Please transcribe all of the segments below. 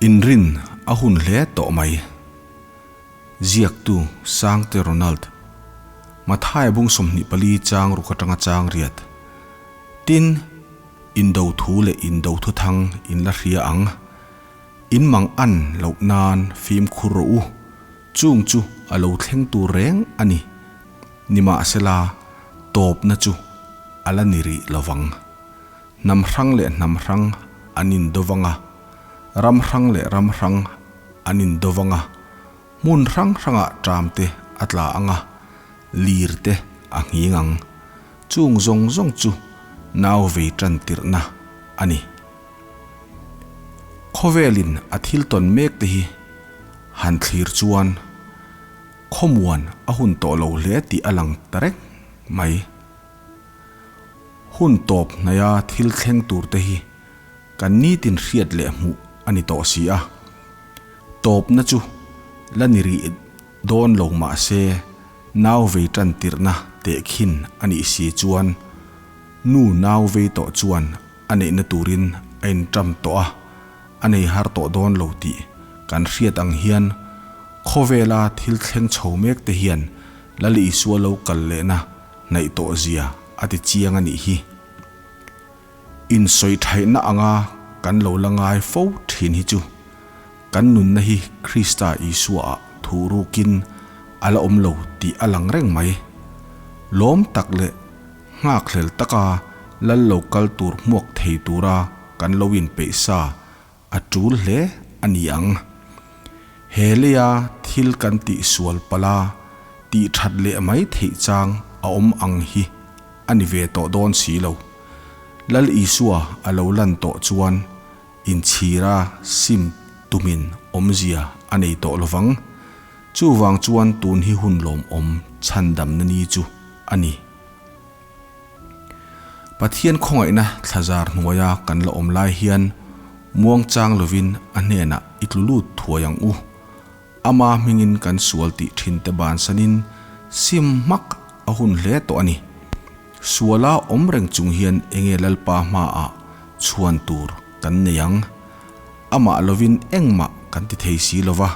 Inrin a hun hle tawh mai. Ziaktu Sangte Ronald. Mathaia bung 24 chang ruk atanga chang riat. Tin, indo thu leh indo thuthang in la hria ang. In mang an loh nan fimkhur rawh u. Chung chu a lo thleng tur reng a ni. Nimahsela, tawpna chu a la ni rih lovang. Hnam hrang leh hnam hrang an indo vang a, ram hrang leh ram hrang an indo vang a, hmun hrang hrangah ṭam te a tla ang a, lir te a nghing ang. Chung zawng zawng chu nau vei ṭan tirhna a ni. Khawvelin a thil tawn mek te hi han thlir chuan khawmuan a hun tawh lo hle tih a lang ta reng mai. Hun tawp hnaia thil thleng tur te hi kan nitin hriat leh hmuh a ni tawh si a. Tawpna chu la ni rih dawn lo mah se nau vei tan tirhna tehkhin a nih si chuan nu nau vei tawh chuan a neihna turin a inṭam tawh a, a nei har tawh dawn lo tih kan hriat ang hian khawvela thil thleng chho mek te hian Lal Isua lo kal lehna hnaih tawh zia a ti chiang a nih hi. Insawi thaihna anga kan lo la ngai fo thin hi chu kan nunna hi Krista Isuaah thu rukin a la awm lo tih a lang reng mai. Lawm tak leh nghakhlel taka lal lo kal tur hmuak thei tura kan lo inpeih sa a tul hle a ni ang. He leia thil kan tih sual pala tih that leh mai theih chang a awm ang hi a ni ve tawh dawn si lo. Lal Isua a lo lan tawh chuan inchhira sim tumin awmzia a nei tawh lovang. Chuvang chuan tun hi hun lawmawm chhandamna ni chu a ni. Pathian khawngaihna thlazar hnuaia kan la awm lai hian muangchang lovin a hnenah i tlu lut thuai ang u. Ama hmingin kan sual tih thinte bansanin sim hmak a hun hle tawh a ni. Suala awm reng chung hian enge Lalpa hmaah chhuan tur kan nei ang? Amah lovin engmah kan ti thei si lova.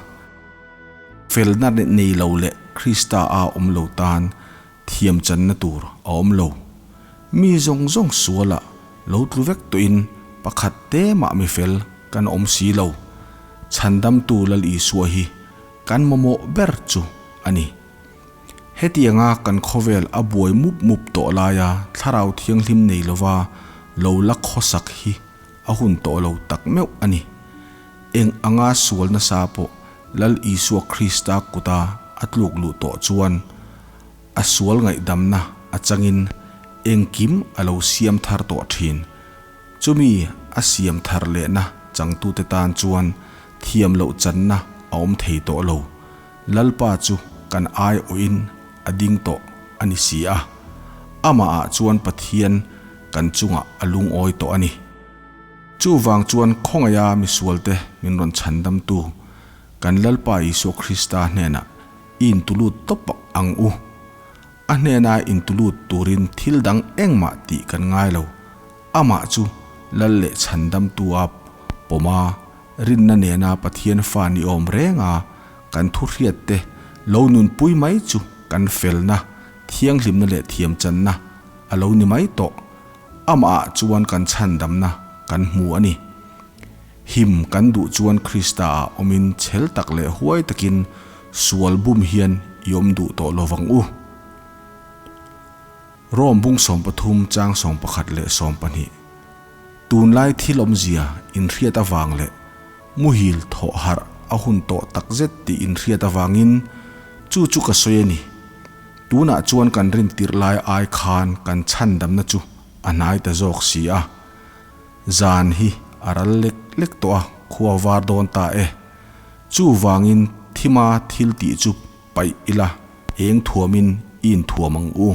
Felna nei lo leh Krista a awm lo tan Thiam channa tur a awm lo. Mi zawng zawng sualah lo tlu vek tawhin pakhat te mah mi fel kan awm si lo. Chhandamtu Lal Isua hi kan mamawh ber chu a ni. Hetianga kan khawvel a buai mup mup tawh laia Thlarau Thianghlim nei lova lo la khawsak hi a hun tawh lo tak meuh a ni. Eng anga sual nasa pawh Lal Isua Krista kuta a tluk luh tawh chuan a sual ngaihdamna a changin engkim a lo siam thar tawh thin. Chumi a siam thar lehna changtute tan chuan thiam loh channa a awm thei tawh lo. Lalpa chu kan aiawhin a ding tawh a ni si a, amahah chuan Pathian kan chungah a lungawi tawh a ni. Chuvang chuan khawngaia misualte min rawn chhandamtu kan Lalpa Isua Krista hnenah i intulut tawp ang u. A hnena intulut turin thil dang engmah tih kan ngai lo. Amah chu Lal leh chhandamtu a pawma rinna nena Pathian fa ni awm renga kan thu hriatte lo nunpui mai chu kan felna, thianghlimna leh thiamchanna a lo ni mai tawh. Amah chuan kan chhandamna kan hmu a ni. Him kan duh chuan Krista-ah awmin chhel tak leh huai takin sual bum hian i awm duh tawh lo vang u. Rom bung 13 chang 11 leh 12 Tunlai thil awmzia inhriat avang leh muhil thawh harh a hun tawh takzet tih inhriat avangin chu chu ka sawi a ni. Tunah chuan kan rintirh lai ai khan kan chhandamna chu a hnai ta zawk si a. Zan hi a ral lek lek tawh a, khua var dawn ta e. Chuvangin thima thil tih chu paih ila, eng thuamin i inthuam ang u.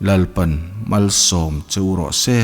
Lalpan malsawm che u rawh se.